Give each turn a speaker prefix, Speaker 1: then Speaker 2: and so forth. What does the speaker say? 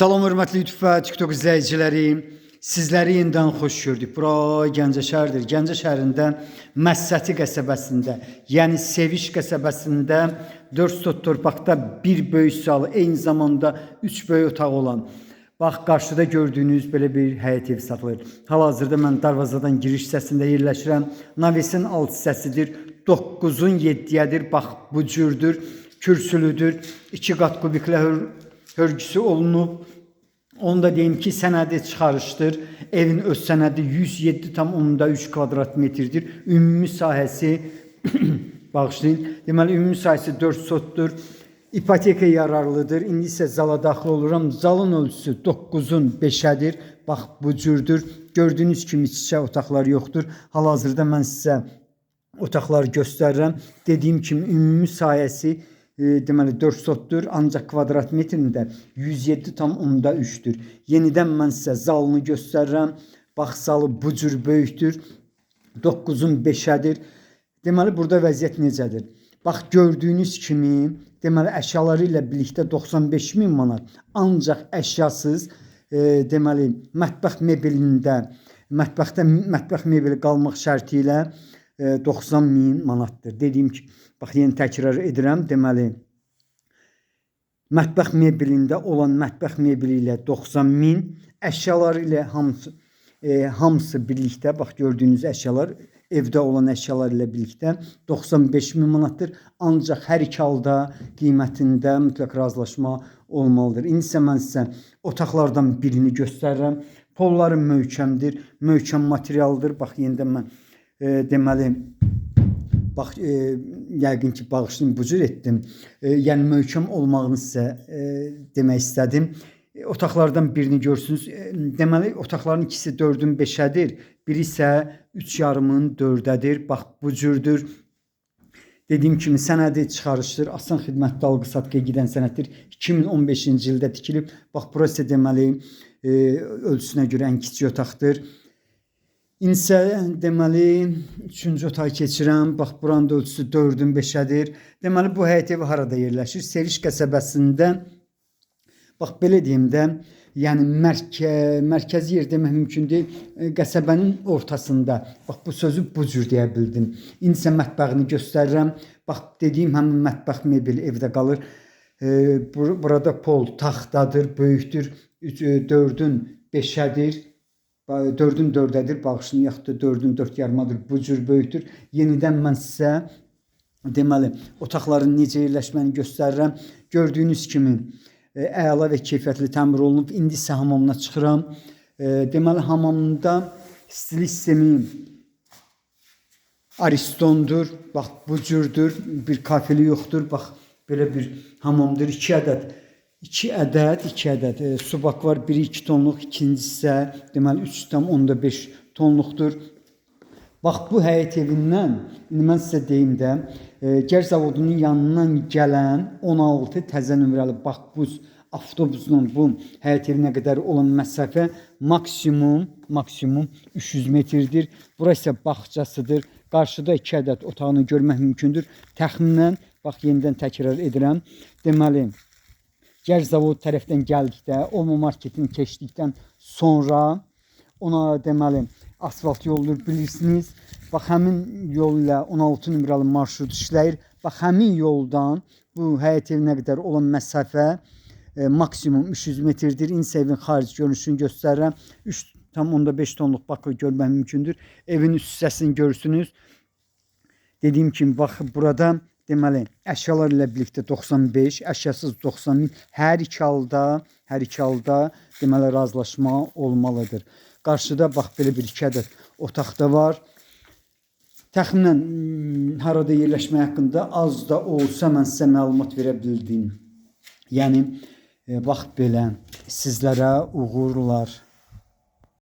Speaker 1: Salam hörmətli YouTube və TikTok izləyiciləri. Sizləri yenidən xoş gördük. Bura Gəncə şəhəridir. Gəncə şəhərində Məsəti qəsəbəsində, yəni Seviş qəsəbəsində 4 sot torpaqda bir böyük salı, eyni zamanda 3 böyük otağı olan, bax qarşıda gördüyünüz belə bir həyət evi satılır. Hal-hazırda mən darvazadan giriş hissəsində yerləşirəm. Navesin alt hissəsidir. 9-un 7-yədir. Bax bu cürdür. Kürsülüdür. 2 qat kubiklə hörgüsü olunub. Onu da deyim ki, sənədi çıxarışdır. Evin öz sənədi 107,3 kvadrat metrdir. Ümumi sahəsi bağışlayın. Deməli, ümumi sahəsi 4 sotdur. İpoteka yararlıdır. İndi isə zala daxil oluram. Zalın ölçüsü 9-un 5-ədir. Bax bu cürdür. Gördüyünüz kimi çiçək otaqları yoxdur. Hal-hazırda mən sizə otaqları göstərirəm. Dediyim kimi ümumi sahəsi deməli 4 sotdur, ancaq kvadrat metrində 107,3-dür. Yenidən mən sizə zalını göstərirəm. Bax zalı bu cür böyükdür. 9-un 5-ədir. Deməli burada vəziyyət necədir? Bax gördüyünüz kimi, deməli əşyaları ilə birlikdə 95 min manat. Ancaq əşyasız, deməli mətbəx mebelində, mətbəxdə mətbəx mebeli qalmaq şərti ilə 90 min manatdır. Dediyim ki, bax yenə təkrar edirəm. Deməli mətbəx mebelində olan mətbəx mebeli ilə 90 min, əşyaları ilə hamısı birlikdə, bax gördüyünüz əşyalar, evdə olan əşyalar ilə birlikdə 95 min manatdır. Ancaq hər iki halda qiymətində mütləq razılaşma olmalıdır. İndi isə mən sizə otaqlardan birini göstərirəm. Polları möhkəmdir, möhkəm materialdır. Bax yenidən mən deməli bax yəqin ki bağışlayın bu cür etdim. Yəni möhkəm olmağını sizə demək istədim. Otaqlardan birini görsünüz. Deməli otaqların ikisi 4-ün 5-ədir. Biri isə 3,5-ın 4-ədir. Bax bu cürdür. Dediyim kimi sənədi çıxarışdır. Asan xidmətli alqı-satqıya gedən sənəddir. 2015-ci ildə tikilib. Bax burası deməli ölçüsünə görə ən kiçik otaqdır. İndi isə deməli 3-cü otağa keçirəm. Bax buranın da ölçüsü 4-ün 5-ədir. Deməli bu həyət evi harada yerləşir? Seviş qəsəbəsində. Bax belə deyim də, yəni mərkəzi yer demək mümkün deyil. Qəsəbənin ortasında. Bax bu sözü bu cür deyə bildim. İndi isə mətbəxini göstərirəm. Bax dediyim həmin mətbəx mebeli evdə qalır. Burada pol taxtadır, böyükdür. 4-ün 5-ədir. 4-ün 4-ədir, bağışlayın, yaxud da 4-ün 4,5-adır. Bu cür böyükdür. Yenidən mən sizə deməli otaqların necə yerləşməni göstərirəm. Gördüyünüz kimi əla və keyfiyyətli təmir olunub. İndi isə hamamına çıxıram. Deməli hamamda istilik sistemi Aristondur. Bax bu cürdür. Bir kafeli yoxdur. Bax belə bir hamamdır. 2 ədəd 2 ədəd subak var. Biri 2 tonluq, ikincisi isə deməli 3,5 tonluqdur. Bax bu həyət evindən indi mən sizə deyim də, Gərc zavodunun yanından gələn 16 təzə nömrəli Bakbus avtobusla bu həyət evinə qədər olan məsafə maksimum 300 metrdir. Bura isə bağçasıdır. Qarşıda 2 ədəd otağını görmək mümkündür. Təxminən, bax yenidən təkrar edirəm. Deməli, Gərc zavod tərəfdən gəldikdə, Omo marketini keçdikdən sonra ona deməli asfalt yoldur bilirsiniz. Bax həmin yol ilə 16 nömrəli marşrut işləyir. Bax həmin yoldan bu həyət evinə qədər olan məsafə maksimum 300 metrdir. İndi isə evin xarici görünüşünü göstərirəm. 3,5 tonluq bakı görmək mümkündür. Evin üst hissəsini görürsünüz. Dediyim kimi bax burada deməli əşyalar ilə birlikdə 95, əşyasız 90 min. Hər iki halda deməli razılaşma olmalıdır. Qarşıda bax belə bir 2 ədəd otaq da var. Təxminən harada yerləşmək haqqında az da olsa mən sizə məlumat verə bildim. Yəni bax belə sizlərə uğurlar.